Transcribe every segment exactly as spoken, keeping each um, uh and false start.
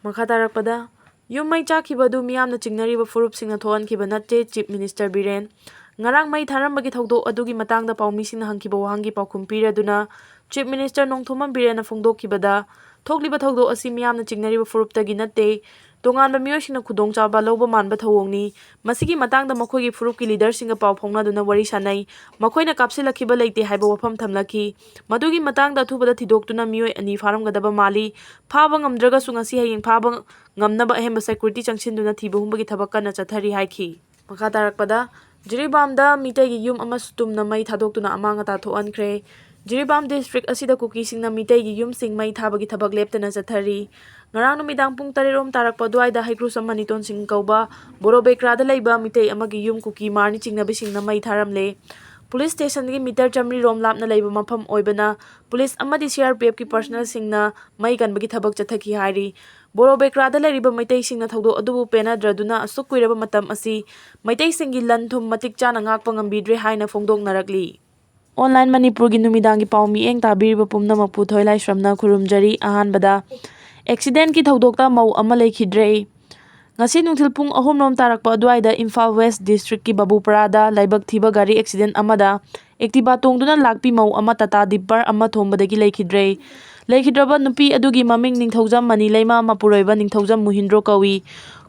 ꯃꯈꯥ ꯇꯥꯔꯛꯄꯗ, ꯌꯨꯝ ꯃꯩ ꯆꯥꯛꯈꯤꯕ ꯑꯗꯨ ꯃꯤꯌꯥꯝꯅ ꯆꯤꯡꯅꯔꯤꯕ ꯐꯨꯔꯨꯞꯁꯤꯡꯅ ꯊꯣꯛꯍꯟꯈꯤꯕ ꯅꯠꯇꯦ꯫ ꯆꯤꯐ ꯃꯤꯅꯤꯁꯇꯔ ꯕꯤꯔꯦꯟ ꯉꯔꯥꯡ ꯃꯩ ꯊꯥꯔꯝꯕꯒꯤ ꯊꯧꯗꯣꯛ ꯑꯗꯨꯒꯤ ꯃꯇꯥꯡꯗ ꯄꯥꯎꯃꯤꯁꯤꯡꯅ ꯍꯪꯈꯤꯕ ꯋꯥꯍꯪꯒꯤ ꯄꯥꯎꯈꯨꯝ ꯄꯤꯔꯗꯨꯅ ꯆꯤꯐ ꯃꯤꯅꯤꯁꯇꯔ ꯅꯣꯡꯊꯣꯝꯕꯝ ꯕꯤꯔꯦꯟꯅ ꯐꯣꯡꯗꯣꯛꯈꯤꯕꯗ, ꯊꯣꯛꯂꯤꯕ ꯊꯧꯗꯣꯛ ꯑꯁꯤ ꯃꯤꯌꯥꯝꯅ ꯆꯤꯡꯅꯔꯤꯕ ꯐꯨꯔꯨꯞꯇꯒꯤ ꯅꯠꯇꯦ, ꯇꯣꯉꯥꯟꯕ ꯃꯤꯑꯣꯏꯁꯤꯡꯅ ꯈꯨꯗꯣꯡꯆꯥꯕ ꯂꯧꯕ ꯃꯥꯟꯕ ꯊꯧꯑꯣꯡꯅꯤ꯫ ꯃꯁꯤꯒꯤ ꯃꯇꯥꯡꯗ ꯃꯈꯣꯏꯒꯤ ꯐꯨꯔꯨꯞꯀꯤ ꯂꯤꯗꯔꯁꯤꯡꯒ ꯄꯥꯎ ꯐꯥꯎꯅꯗꯨꯅ ꯋꯥꯔꯤ ꯁꯥꯟꯅꯩ꯫ ꯃꯈꯣꯏꯅ ꯀꯥꯞꯁꯤꯜꯂꯛꯈꯤꯕ ꯂꯩꯇꯦ ꯍꯥꯏꯕ ꯋꯥꯐꯝ ꯊꯝꯂꯛꯈꯤ꯫ ꯃꯗꯨꯒꯤ ꯃꯇꯥꯡꯗ ꯑꯊꯨꯕꯗ ꯊꯤꯗꯣꯛꯇꯨꯅ ꯃꯤꯑꯣꯏ ꯑꯅꯤ ꯐꯥꯔꯝꯒꯗꯕ ꯃꯥꯜꯂꯤ꯫ ꯐꯥꯕ ꯉꯝꯗ꯭ꯔꯒꯁꯨ ꯉꯁꯤ ꯍꯌꯦꯡ ꯐꯥꯕ ꯉꯝꯅꯕ ꯑꯍꯦꯟꯕ ꯁꯦꯀ꯭ꯌꯨꯔꯤꯇꯤ ꯆꯪꯁꯤꯟꯗꯨꯅ ꯊꯤꯕ ꯍꯨꯝꯕꯒꯤ ꯊꯕꯛ ꯀꯟꯅ ꯆꯠꯊꯔꯤ ꯍꯥꯏꯈꯤ꯫ ꯃꯈꯥ ꯇꯥꯔꯛꯄꯗ, ꯖꯤꯔꯤꯕꯥꯝꯗ ꯃꯤꯇꯩꯒꯤ ꯌꯨꯝ ꯑꯃꯁꯨ ꯇꯨꯝꯅ ꯃꯩ ꯊꯥꯗꯣꯛꯇꯨꯅ ꯑꯃꯥꯡ ꯑꯇꯥ ꯊꯣꯛꯍꯟꯈ꯭ꯔꯦ꯫ ꯖꯤꯔꯤꯕꯥꯝ ꯗꯤꯁꯇ꯭ꯔꯤꯛ ꯑꯁꯤꯗ ꯀꯨꯀꯤꯁꯤꯡꯅ ꯃꯤꯇꯩꯒꯤ ꯌꯨꯝꯁꯤꯡ ꯃꯩ ꯊꯥꯕꯒꯤ ꯊꯕꯛ ꯂꯦꯞꯇꯅ ꯆꯠꯊꯔꯤ꯫ ꯉꯔꯥꯡ ꯅꯨꯃꯤꯗꯥꯡ ꯄꯨꯡ ꯇꯔꯦꯠ ꯔꯣꯝ ꯇꯥꯔꯛꯄ ꯑꯗꯨꯋꯥꯏꯗ ꯍꯩꯀ꯭ꯔꯨ ꯁꯝꯃꯅꯤꯇꯣꯟ ꯁꯤꯡ ꯀꯧꯕ ꯕꯣꯔꯣꯕꯦꯀ꯭ꯔꯥꯗ ꯂꯩꯕ ꯃꯤꯇꯩ ꯑꯃꯒꯤ ꯌꯨꯝ ꯀꯨꯀꯤ ꯃꯥꯔꯅꯤ ꯆꯤꯡꯅꯕꯁꯤꯡꯅ ꯃꯩ ꯊꯥꯔꯝꯂꯦ꯫ ꯄꯨꯂꯤꯁ ꯁ꯭ꯇꯦꯁꯟꯒꯤ ꯃꯤꯇꯔ ꯆꯥꯃꯔꯤ ꯔꯣꯝ ꯂꯥꯞꯅ ꯂꯩꯕ ꯃꯐꯝ ꯑꯣꯏꯕꯅ ꯄꯨꯂꯤꯁ ꯑꯃꯗꯤ ꯁꯤ ꯑꯥꯔ ꯄꯤ ꯑꯦꯐꯀꯤ ꯄꯔꯁꯅꯦꯜꯁꯤꯡꯅ ꯃꯩ ꯀꯟꯕꯒꯤ ꯊꯕꯛ ꯆꯠꯊꯈꯤ ꯍꯥꯏꯔꯤ꯫ ꯕꯣꯔꯣꯕꯦꯀ꯭ꯔꯥꯗ ꯂꯩꯔꯤꯕ ꯃꯩꯇꯩꯁꯤꯡꯅ ꯊꯧꯗꯣꯛ ꯑꯗꯨꯕꯨ ꯄꯦꯟꯅꯗ꯭ꯔꯗꯨꯅ ꯑꯁꯨꯛ ꯀꯨꯏꯔꯕ ꯃꯇꯝ ꯑꯁꯤ ꯃꯩꯇꯩꯁꯤꯡꯒꯤ ꯂꯟ ꯊꯨꯝ ꯃꯇꯤꯛ ꯆꯥꯅ ꯉꯥꯛꯄ ꯉꯝꯕꯤꯗ꯭ꯔꯦ ꯍꯥꯏꯅ ꯐꯣꯡꯗꯣꯛꯅꯔꯛꯂꯤ꯫ ꯑꯣꯟꯂꯥꯏꯟ ꯃꯅꯤꯄꯨꯔꯒꯤ ꯅꯨꯃꯤꯗꯥꯡꯒꯤ ꯄꯥꯎ ꯃꯤꯠꯌꯦꯡ ꯇꯥꯕꯤꯔꯤꯕ ꯄꯨꯝꯅꯃꯛꯄꯨ ꯊꯣꯏꯂꯥꯏꯁ꯭ꯔꯝꯅ ꯈꯨꯔꯨꯝꯖꯔꯤ꯫ ꯑꯍꯥꯟꯕꯗ, ꯑꯦꯛꯁꯤꯗꯦꯟꯠꯀꯤ ꯊꯧꯗꯣꯛꯇ ꯃꯧ ꯑꯃ ꯂꯩꯈꯤꯗ꯭ꯔꯦ꯫ ꯉꯁꯤ ꯅꯨꯡꯊꯤꯜ ꯄꯨꯡ ꯑꯍꯨꯝ ꯔꯣꯝ ꯇꯥꯔꯛꯄ ꯑꯗꯨꯋꯥꯏꯗ ꯏꯝꯐꯥꯜ ꯋꯦꯁ ꯗꯤꯁꯇ꯭ꯔꯤꯛꯀꯤ ꯕꯥꯕꯨꯄꯔꯥꯗ ꯂꯥꯏꯕꯛ ꯊꯤꯕ ꯒꯥꯔꯤ ꯑꯦꯛꯁꯤꯗꯦꯟꯠ ꯑꯃꯗ ꯑꯦꯛꯇꯤꯚꯥ ꯇꯣꯡꯗꯨꯅ ꯂꯥꯛꯄꯤ ꯃꯧ ꯑꯃ ꯇꯥꯇꯥ ꯗꯤꯞꯄꯔ ꯑꯃ ꯊꯣꯝꯕꯗꯒꯤ ꯂꯩꯈꯤꯗ꯭ꯔꯦ꯫ ꯂꯩꯈꯤꯗ꯭ꯔꯕ ꯅꯨꯄꯤ ꯑꯗꯨꯒꯤ ꯃꯃꯤꯡ ꯅꯤꯡꯊꯧꯖꯝ ꯃꯅꯤꯂꯩꯃ ꯃꯄꯨꯔꯣꯏꯕ ꯅꯤꯡꯊꯧꯖꯝ ꯃꯨꯍꯤꯟꯗ꯭ꯔꯣ ꯀꯧꯏ꯫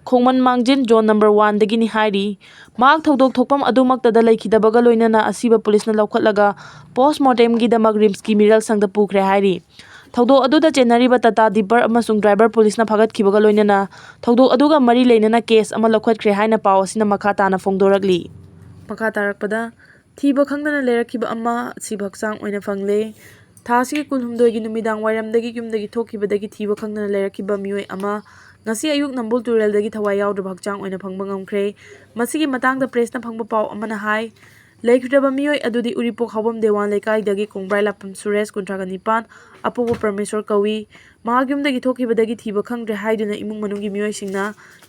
ꯈꯣꯡꯃꯟ ꯃꯥꯡꯖꯤꯟ ꯖꯣꯟ ꯅꯝꯕꯔ ꯋꯥꯟꯗꯒꯤꯅꯤ ꯍꯥꯏꯔꯤ꯫ ꯃꯍꯥꯛ ꯊꯧꯗꯣꯛ ꯊꯣꯛꯐꯝ ꯑꯗꯨꯃꯛꯇꯗ ꯂꯩꯈꯤꯗꯕꯒ ꯂꯣꯏꯅꯅ ꯑꯁꯤꯕ ꯄꯨꯂꯤꯁꯅ ꯂꯧꯈꯠꯂꯒ ꯄꯣꯁꯃꯣꯔꯇꯦꯝꯒꯤꯗꯃꯛ ꯔꯤꯝꯁꯀꯤ ꯃꯤꯔꯦꯜ ꯁꯪꯗ ꯄꯨꯈ꯭ꯔꯦ ꯍꯥꯏꯔꯤ꯫ ꯊꯧꯗꯣꯛ ꯑꯗꯨꯗ ꯆꯦꯟꯅꯔꯤꯕ ꯇꯥꯇꯥ ꯗꯤꯞꯄꯔ ꯑꯃꯁꯨꯡ ꯗ꯭ꯔꯥꯏꯚꯔ ꯄꯨꯂꯤꯁꯅ ꯐꯥꯒꯠꯈꯤꯕꯒ ꯂꯣꯏꯅꯅ ꯊꯧꯗꯣꯛ ꯑꯗꯨꯒ ꯃꯔꯤ ꯂꯩꯅꯅ ꯀꯦꯁ ꯑꯃ ꯂꯧꯈꯠꯈ꯭ꯔꯦ ꯍꯥꯏꯅ ꯄꯥꯎ ꯑꯁꯤꯅ ꯃꯈꯥ ꯇꯥꯅ ꯐꯣꯡꯗꯣꯔꯛꯂꯤ꯫ ꯃꯈꯥ ꯇꯥꯔꯛꯄꯗ, ꯊꯤꯕ ꯈꯪꯗꯅ ꯂꯩꯔꯛꯈꯤꯕ ꯑꯃ ꯁꯤꯕ ꯍꯛꯆꯥꯡ ꯑꯣꯏꯅ ꯐꯪꯂꯦ꯫ ꯊꯥ ꯑꯁꯤꯒꯤ ꯀꯨꯟꯍꯨꯝꯗꯣꯏꯒꯤ ꯅꯨꯃꯤꯗꯥꯡ ꯋꯥꯏꯔꯝꯗꯒꯤ ꯌꯨꯝꯗꯒꯤ ꯊꯣꯛꯈꯤꯕꯗꯒꯤ ꯊꯤꯕ ꯈꯪꯗꯅ ꯂꯩꯔꯛꯈꯤꯕ ꯃꯤꯑꯣꯏ ꯑꯃ ꯉꯁꯤ ꯑꯌꯨꯛ ꯅꯝꯕꯨꯜ ꯇꯨꯔꯦꯜꯗꯒꯤ ꯊꯋꯥꯏ ꯌꯥꯎꯗ꯭ꯔꯕ ꯍꯛꯆꯥꯡ ꯑꯣꯏꯅ ꯐꯪꯕ ꯉꯝꯈ꯭ꯔꯦ꯫ ꯃꯁꯤꯒꯤ ꯃꯇꯥꯡꯗ ꯄ꯭ꯔꯦꯁꯅ ꯐꯪꯕ ꯄꯥꯎ ꯑꯃꯅ ꯍꯥꯏ, ꯂꯩꯈꯤꯗ꯭ꯔꯕ ꯃꯤꯑꯣꯏ ꯑꯗꯨꯗꯤ ꯎꯔꯤꯄꯣꯛ ꯍꯥꯎꯕꯝ ꯗꯦꯋꯥꯟ ꯂꯩꯀꯥꯏꯗꯒꯤ ꯀꯣꯡꯕ꯭ꯔꯥꯏ ꯂꯥꯄꯝ ꯁꯨꯔꯦꯁ, ꯀꯨꯟꯊ꯭ꯔꯥꯒ ꯅꯤꯄꯥꯟ, ꯑꯄꯣꯛꯄ ꯄ꯭ꯔꯃꯦꯁꯣꯔ ꯀꯧꯏ꯫ ꯃꯍꯥꯛ ꯌꯨꯝꯗꯒꯤ ꯊꯣꯛꯈꯤꯕꯗꯒꯤ ꯊꯤꯕ ꯈꯪꯗ꯭ꯔꯦ ꯍꯥꯏꯗꯨꯅ ꯏꯃꯨꯡ ꯃꯅꯨꯡꯒꯤ ꯃꯤꯑꯣꯏꯁꯤꯡꯅ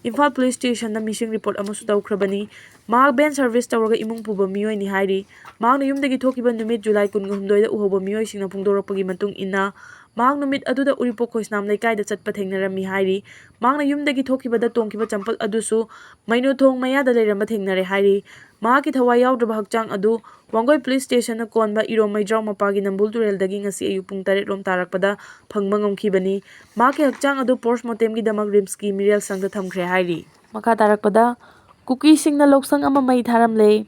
ꯏꯝꯐꯥꯜ ꯄꯨꯂꯤꯁ ꯁ꯭ꯇꯦꯁꯟꯗ ꯃꯤꯁꯤꯡ ꯔꯤꯄꯣꯔꯠ ꯑꯃꯁꯨ ꯇꯧꯈ꯭ꯔꯕꯅꯤ꯫ ꯃꯍꯥꯛ ꯚꯦꯟ ꯁꯔꯚꯤꯁ ꯇꯧꯔꯒ ꯏꯃꯨꯡ ꯄꯨꯕ ꯃꯤꯑꯣꯏꯅꯤ ꯍꯥꯏꯔꯤ꯫ ꯃꯍꯥꯛꯅ ꯌꯨꯝꯗꯒꯤ ꯊꯣꯛꯈꯤꯕ ꯅꯨꯃꯤꯠ ꯖꯨꯂꯥꯏ ꯀꯨꯟꯒ ꯍꯨꯝꯗꯣꯏꯗ ꯎꯍꯧꯕ ꯃꯤꯑꯣꯏꯁꯤꯡꯅ ꯐꯣꯡꯗꯣꯔꯛꯄꯒꯤ ꯃꯇꯨꯡ ꯏꯟꯅ, ꯃꯍꯥꯛ ꯅꯨꯃꯤꯠ ꯑꯗꯨꯗ ꯎꯔꯤꯄꯣꯛ ꯈꯣꯏꯁꯅꯥꯝ ꯂꯩꯀꯥꯏꯗ ꯆꯠꯄ ꯊꯦꯡꯅꯔꯝꯃꯤ ꯍꯥꯏꯔꯤ꯫ ꯃꯍꯥꯛꯅ ꯌꯨꯝꯗꯒꯤ ꯊꯣꯛꯈꯤꯕꯗ ꯇꯣꯡꯈꯤꯕ ꯆꯝꯄꯜ ꯑꯗꯨꯁꯨ ꯃꯩꯅꯨ ꯊꯣꯡ ꯃꯌꯥꯗ ꯂꯩꯔꯝꯕ ꯊꯦꯡꯅꯔꯦ ꯍꯥꯏꯔꯤ꯫ ꯃꯍꯥꯛꯀꯤ ꯊꯋꯥꯏ ꯌꯥꯎꯗ꯭ꯔꯕ ꯍꯛꯆꯥꯡ ꯑꯗꯨ ꯋꯥꯡꯒꯣꯏ ꯄꯨꯂꯤꯁ ꯁ꯭ꯇꯦꯁꯟꯅ ꯀꯣꯟꯕ ꯏꯔꯣꯝ ꯃꯩꯖ꯭ꯔꯥꯎ ꯃꯄꯥꯒꯤ ꯅꯝꯕꯨꯜ ꯇꯨꯔꯦꯜꯗꯒꯤ ꯉꯁꯤ ꯑꯌꯨꯛ ꯄꯨꯡ ꯇꯔꯦꯠ ꯔꯣꯝ ꯇꯥꯔꯛꯄꯗ ꯐꯪꯕ ꯉꯝꯈꯤꯕꯅꯤ꯫ ꯃꯍꯥꯛꯀꯤ ꯍꯛꯆꯥꯡ ꯑꯗꯨ ꯄꯣꯁꯃꯣꯔꯇꯦꯝꯒꯤꯗꯃꯛ ꯔꯤꯝꯁꯀꯤ ꯃꯤꯔꯦꯜ ꯁꯪꯗ ꯊꯝꯈ꯭ꯔꯦ ꯍꯥꯏꯔꯤ꯫ ꯃꯈꯥ ꯇꯥꯔꯛꯄꯗ, ꯀꯨꯀꯤꯁꯤꯡꯅ ꯂꯧꯁꯪ ꯑꯃ ꯃꯩ ꯊꯥꯔꯝꯂꯦ꯫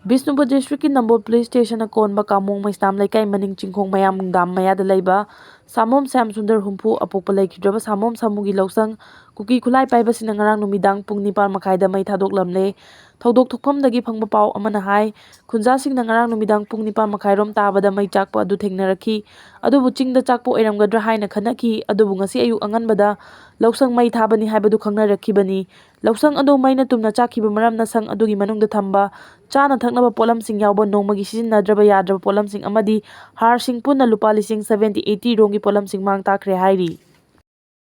ꯕꯤꯁꯅꯨꯄꯨꯔ ꯗꯤꯁꯇ꯭ꯔꯤꯛꯀꯤ ꯅꯝꯕꯣꯜ ꯄꯨꯂꯤꯁ ꯁ꯭ꯇꯦꯁꯟꯅ ꯀꯣꯟꯕ ꯀꯥꯃꯣꯡ ꯃꯩꯁꯅꯥꯝ ꯂꯩꯀꯥꯏ ꯃꯅꯤꯡ ꯆꯤꯡꯈꯣꯡ ꯃꯌꯥꯝ ꯗꯥꯝ ꯃꯌꯥꯗ ꯂꯩꯕ ꯁꯥꯃꯣꯝ ꯁ꯭ꯌꯥꯝ ꯁꯨꯟꯗꯔ ꯍꯨꯝꯐꯨ ꯑꯄꯣꯛꯄ ꯂꯩꯈꯤꯗ꯭ꯔꯕ ꯁꯥꯃꯣꯝ ꯁꯥꯃꯨꯒꯤ ꯂꯧꯁꯪ ꯀꯨꯀꯤ ꯈꯨꯠꯂꯥꯏ ꯄꯥꯏꯕꯁꯤꯡꯅ ꯉꯔꯥꯡ ꯅꯨꯃꯤꯗꯥꯡ ꯄꯨꯡ ꯅꯤꯄꯥꯟ ꯃꯈꯥꯏꯗ ꯃꯩ ꯊꯥꯗꯣꯛꯂꯝꯂꯦ꯫ ꯊꯧꯗꯣꯛ ꯊꯣꯛꯐꯝꯗꯒꯤ ꯐꯪꯕ ꯄꯥꯎ ꯑꯃꯅ ꯍꯥꯏ, ꯈꯨꯟꯖꯥꯁꯤꯡꯅ ꯉꯔꯥꯡ ꯅꯨꯃꯤꯗꯥꯡ ꯄꯨꯡ ꯅꯤꯄꯥꯟ ꯃꯈꯥꯏꯔꯣꯝ ꯇꯥꯕꯗ ꯃꯩ ꯆꯥꯛꯄ ꯑꯗꯨ ꯊꯦꯡꯅꯔꯛꯈꯤ꯫ ꯑꯗꯨꯕꯨ ꯆꯤꯡꯗ ꯆꯥꯛꯄ ꯑꯣꯏꯔꯝꯒꯗ꯭ꯔꯥ ꯍꯥꯏꯅ ꯈꯟꯅꯈꯤ꯫ ꯑꯗꯨꯕꯨ ꯉꯁꯤ ꯑꯌꯨꯛ ꯑꯉꯟꯕꯗ ꯂꯧꯁꯪ ꯃꯩ ꯊꯥꯕꯅꯤ ꯍꯥꯏꯕꯗꯨ ꯈꯪꯅꯔꯛꯈꯤꯕꯅꯤ꯫ ꯂꯧꯁꯪ ꯑꯗꯨ ꯃꯩꯅ ꯇꯨꯝꯅ ꯆꯥꯛꯈꯤꯕ ꯃꯔꯝꯅ ꯁꯪ ꯑꯗꯨꯒꯤ ꯃꯅꯨꯡꯗ ꯊꯝꯕ ꯆꯥꯅ ꯊꯛꯅꯕ ꯄꯣꯠꯂꯝꯁꯤꯡ ꯌꯥꯎꯕ ꯅꯣꯡꯃꯒꯤ ꯁꯤꯖꯤꯟꯅꯗ꯭ꯔꯕ ꯌꯥꯗ꯭ꯔꯕ ꯄꯣꯠꯂꯝꯁꯤꯡ ꯑꯃꯗꯤ ꯍꯥꯔꯁꯤꯡ ꯄꯨꯟꯅ ꯂꯨꯄꯥ ꯂꯤꯁꯤꯡ ꯁꯚꯦꯟꯇꯤ ꯑꯩꯠꯇꯤ ꯔꯣꯝꯒꯤ ꯄꯣꯠꯂꯝꯁꯤꯡ ꯃꯥꯡ ꯇꯥꯛꯈ꯭ꯔꯦ ꯍꯥꯏꯔꯤ꯫